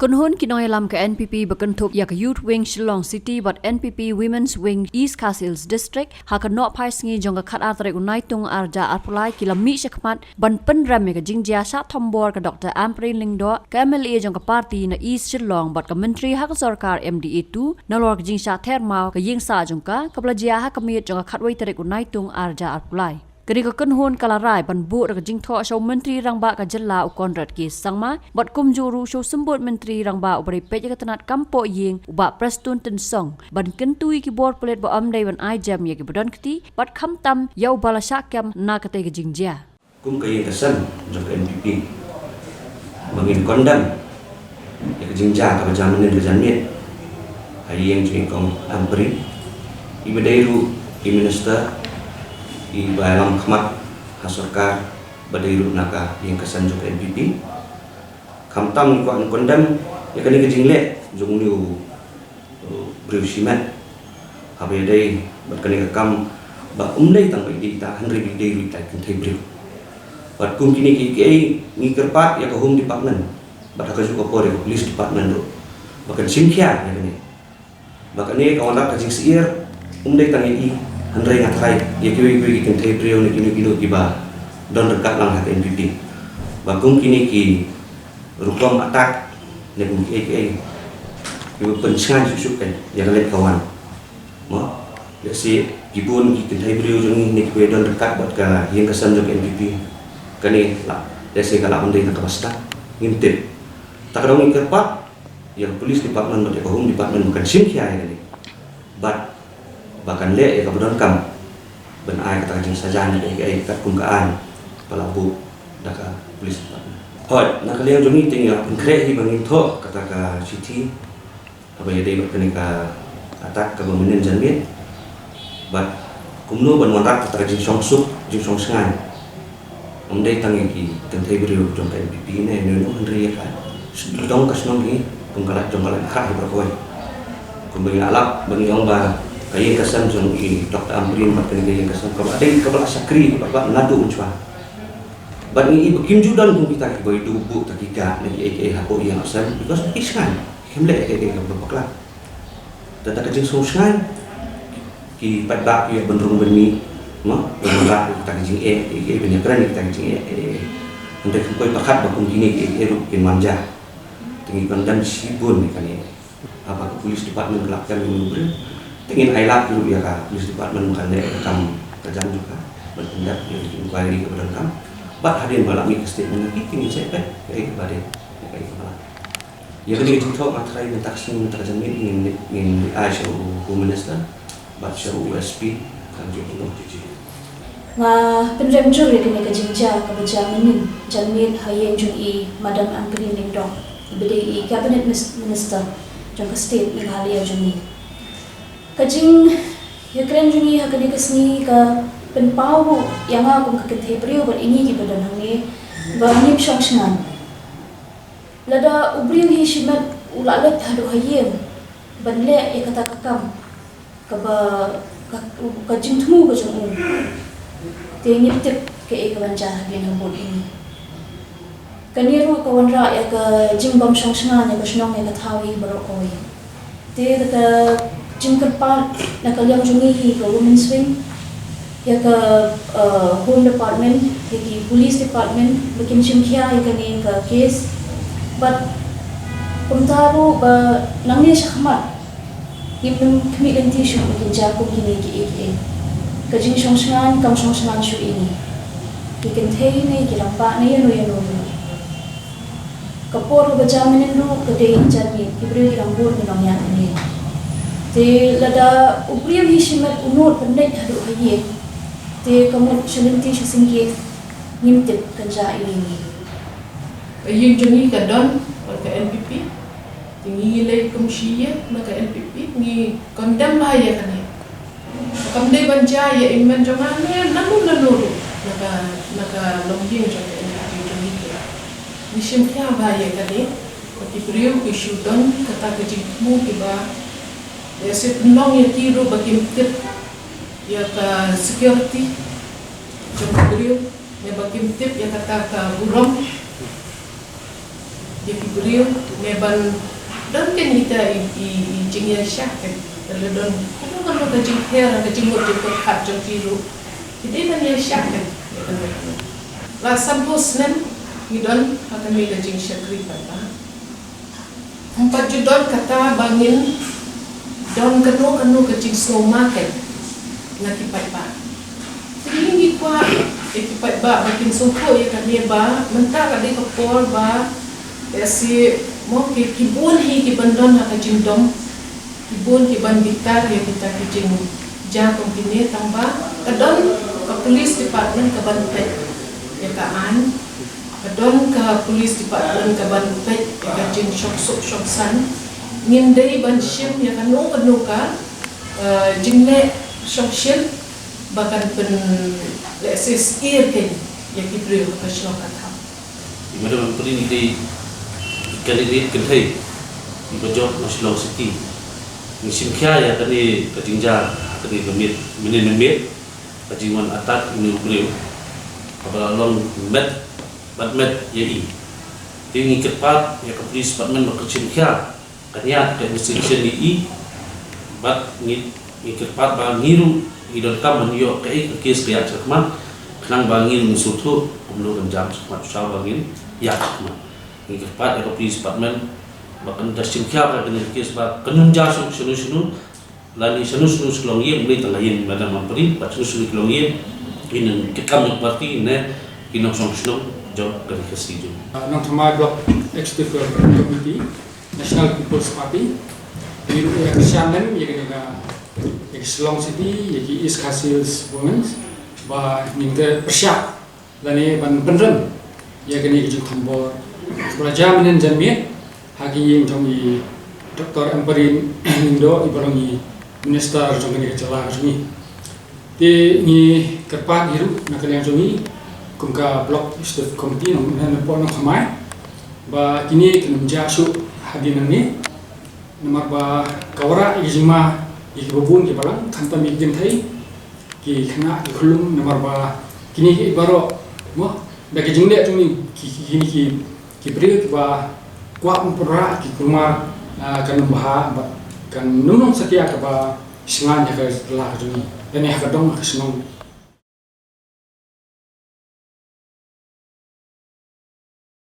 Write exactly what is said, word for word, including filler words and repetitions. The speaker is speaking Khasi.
Kynhun ki nongïalam ka N P P ba kynthup ïa ka Youth Wing Shillong City bad N P P Women's Wing East Khasi Hills District, ha ka nohphai sngi jong ka khatar tarik u Naitung arhajar arphew lai, ki la mih shakhmat ban pynrem ïa ka jingjia shah thombor ka Doctor Ampareen Lyngdoh, ka M L A jong ka party na East Shillong bad ka Myntri ha ka sorkar M D A two, nalor ka jingshah ther maw ka ïingsah jong ka, kaba la jia ha ka miet jong ka khatwei tarik u Naitung arhajar arphew lai. Kane ka kynhun ka la rai ban buh da ka jingthoh sha u Myntri Rangbah ka jylla u Conrad K Sangma, bad kumjuh ruh sha u Symbud Myntri Rangbah uba dei peit ïa ka tnat kam pohïing, u Bah Prestone Tynsong, ban kyntu ïa ki bor pulit ba ym dei ban ai jem ïa kiba don kti, bad khamtam ïa uba la shah kem na katei ka jingjia. Kum ka ïing ka sem jong ka N P P, ba ngin condemn ïa ka jingjia kaba jia mynnin ka janmiet ha ïing jong i kong Ampareen, iba dei ruh i minister iba ïalam khmat ha sorkar, ba dei ruh na ka ïing ka sem jong ka N P P. Khamtam ngi kwah condemn ïa kane ka jingleh jong une u, u briew shimet, haba ïadei bad kane ka kam, ba um dei tang ba ïadei ita, hynrei ba ïadei ruh ita i kynthei briew. Bad kum kine kiei kiei ngi kyrpad ïa ka Home Department bad ha kajuh ka por ïa ka Police Department ruh ba kan shim khia ïa kane. Ba kane ka wanrah ka jingsyier, um dei tang ïa i, hynrei nga tharai ïa kiwei kiwei ki kynthei briew ne kino kino kiba don ryngkat lang ha ka N P P, ba kum kine ki rukom attack ne kum kiei kiei, kiba pynshngaiñ shuh shuh kein ïa ka leit ka wan. Mo, lehse ki bun ki kynthei briew jong ngi ne kiba don ryngkat bad ka ïing ka sem jong ka N P P, kane lah, lehse ka lah ban dei na kaba sdang, ngim tip. Te ka dang ngi kyrpad ïa ka Police Department bad ïa ka Home Department ba kan shim khia ïa kane, bad ba kan leh ïa kaba donkam ban ai kata ka jingsaja ne kaei kaei katkum ka aiñ ba la buh da ka Police Department. Hooid, na ka liang jong ngi te ngi la pynkhreh hi ba ngin thoh kata ka shithi haba ïadei bad kane ka attack kaba mynnin janmiet. Bad kumno ban wanrah kata ka jingshongsuk, jingshongshngaiñ, um dei tang ïa ki kynthei briew jong ka N P P ne ïano ïano, hynrei ïa ka sdang ka shnong hi, kum ka lad jong ka lad kha hi baroh kawei. Kumba ngi la lap ba ngi ong ba ka ïing ka sem jong i Doctor Ampareen bad kane ka ïing ka sem kaba dei kaba la shakri bad ba naduh mynshuwa. Bad ngi i ba kim ju don kum kita kiba ïa duh buh ta ki guard ne kiei kiei hapoh ïing ha sem, because ki shngaiñ, kim leh kiei kiei kaba bakla. Te ta ka jingsngewsngaiñ, ki paidbah ki ïa ban rung ban mih, mo, ban wanrah kita ki jingeh, eh, eh, ban ïa kren kita ki jingeh, eh, eh. Hynrei kim poi pyrkhat ba kum kine ki, eh, eh, ruh kin wan jia. Te ngi condemn shibun ïa kane. Haba ka Police Department ka la kem ïa u briew, te ngin ailad ruh ïa ka Police Department ba kan leh ïa ka kam ka jam jong ka, ban conduct ïa ka inquiry kaba donkam. Bad hadien ba la mih ka statement na ki, te ngin sa peit ïa kaei kaba dei, ïa kaei kaba la. Ïa kane ka jingthoh nga tharai mynta ka sngi, mynta ka janmiet ngin, ngin ai sha u Home Minister bad sha u S P kan ju pynlong jiji. Nga pynrem jur ïa kane ka jingjia kaba jia mynnin janmiet ha ïing jong i Madam Ampareen Lyngdoh, iba dei i Cabinet Mis-, Minister jong ka State Meghalaya jong ngi. Ka jingïakren jong ngi ha kane ka sngi ka pynpaw ruh ïa nga kum ka kynthei briew bad ine kiba don hangne ba ngim shongshngaiñ. Lada u briew hi shimet u la leit haduh ha ïing ban leh ïa kata ka kam kaba ka, ka jingthmu ka jong u, te ngim tip kaei ka ban jia hadien habud ine. Kane ruh ka wanrah ïa ka jingbym shongshngaiñ ïa ka shnong ïa ka thaw hi baroh kawei. Te da ka jingkyrpad na ka liang jong ngi hi ka Women's Wing, ïa ka, uh, Home Department, ïa ki Police Department, ba kin shim khia ïa kane ka case. Bad kumta ruh ba nangne shakhmat ngim nym khmih lynti shuh ba kin jia kum kine kiei kiei. Ka jingshongshngaiñ kam shongshngaiñ shuh ine. Ki kynthei ne ki rangbah ne ïano ïano ruh. Ka por kaba jia mynnin ruh ka dei janmiet, ki briew ki dang bun ki nongñiah mynnin. Te lada u briew hi shimet u nud ban leit haduh ha ïing, te ka mut sha lynti sha syngkien ngim tip kan jia ine ine. Ka ïing jong ngi ka don bad ka N P P. Te ngi leit kum shi ïing na ka N P P, ngi condemn bha ïa kane. Kam dei ban jia ïa i hynmen jong nga ne nano nano ruh na ka, na ka longïing jong ka N P P jong ngi. Ngi shim khia bha ïa kane, ba ki briew ki shu don kata ka jingthmu kiba, ïa, sa pynlong ïa ki ruh ba kim tip ïa ka security jong ki briew, ne ba kim tip ïa kata ka burom. Ïa ki briew ne ban don kane kita i, i, i jingïaishah kan. Lada don kano kano ka jingpher, ka jingmut jingpyrkhat jong ki ruh, ki dei ban ïaishah kan. Ïa kano kano. La sanphew snem ngi don ha kane ka jingshakri paidbah. Ym pat ju don kata ba ngin don kano kano ka jingsngewma kan na ki paidbah. Te ngi kwah ïa ki paidbah ba kin sngewthuh ïa kane ba mynta ka dei ka por ba lehse mo ki, ki bun hi ki ban don ha ka jingdom, ki bun ki ban bitar ïa kita ki jingjia kum kine, tangba ka don ka police department ka ban peit ïa ka aiñ, ka don ka police department ka ban peit ïa ka jingshong suk shong san. Ngin dei ban shim ïa kano kano ka, eh, jingleh shongshit ba kan pyn, lehse, syier kein ïa ki briew ha ka shnong ka thaw. I Madam Ampari, ngi dei ki candidate kynthei kiba jop na Shillong City. Ngi shim khia ïa kane ka jingjia ha kane ka miet mynne mynmiet, ka jingwan attack ïa une u briew kaba la long met bad met ïa i. Te ngi kyrpad ïa ka police department ba kan shim khia, kan ïaid ka investigation ïa i, bad ngi, ngi kyrpad ba ngi ruh ngi donkam ban ïoh kaei ka case ka ïaid shakhmat, khnang ba ngi ruh ngin sngewthuh kumno ban jam shakhmat, shuwa ba ngin ïaid shakhmat. Ngi kyrpad ïa ka police department ba kan da shim khia ïa kane ka case ba kan ym jia shuh shano shano, lane shano shano sha ka longïing, ym dei tang ka ïing Madam Ampari, bad shano shano ka longïing, ïa ki kam jong ka party ne ki nongshong shnong jong kane ka shnong. Ah, Nongthymmai Block Executive Committee, National People's Party, ngi ruh ïa kyrshan lem ïa kane ka, ïa ka Shillong City, ïa ki East Khasi Hills Women's, ba ngin pyrshah lane ban pynrem ïa kane ka jingthombor ba la jia mynhynnin janmiet ha ka ïing jong i Doctor Ampareen Lyngdoh, iba long i Minister jong kane ka jylla ka jong ngi. Te ngi kyrpad hi ruh na ka liang jong ngi kum ka Block Executive Committee nong, na, na pdeng Nongthymmai, ba kine kin ym jia shuh hadien nangne, namar ba ka wanrah ïa ka jingma ïa kiba bun kiba lang, khamtam ïa ki kynthei, ki khynnah, ki khyllung, namar ba kine ki baroh, mo, da ka jingleh jong ngi, ki, ki, kine ki, ki briew kiba kwah ban pynrah ïa ki kulmar, ah, kan ym bha bad kan ym long satia kaba shngaiñ ha ka jylla ka jong ngi lane ha ka dong ha ka shnong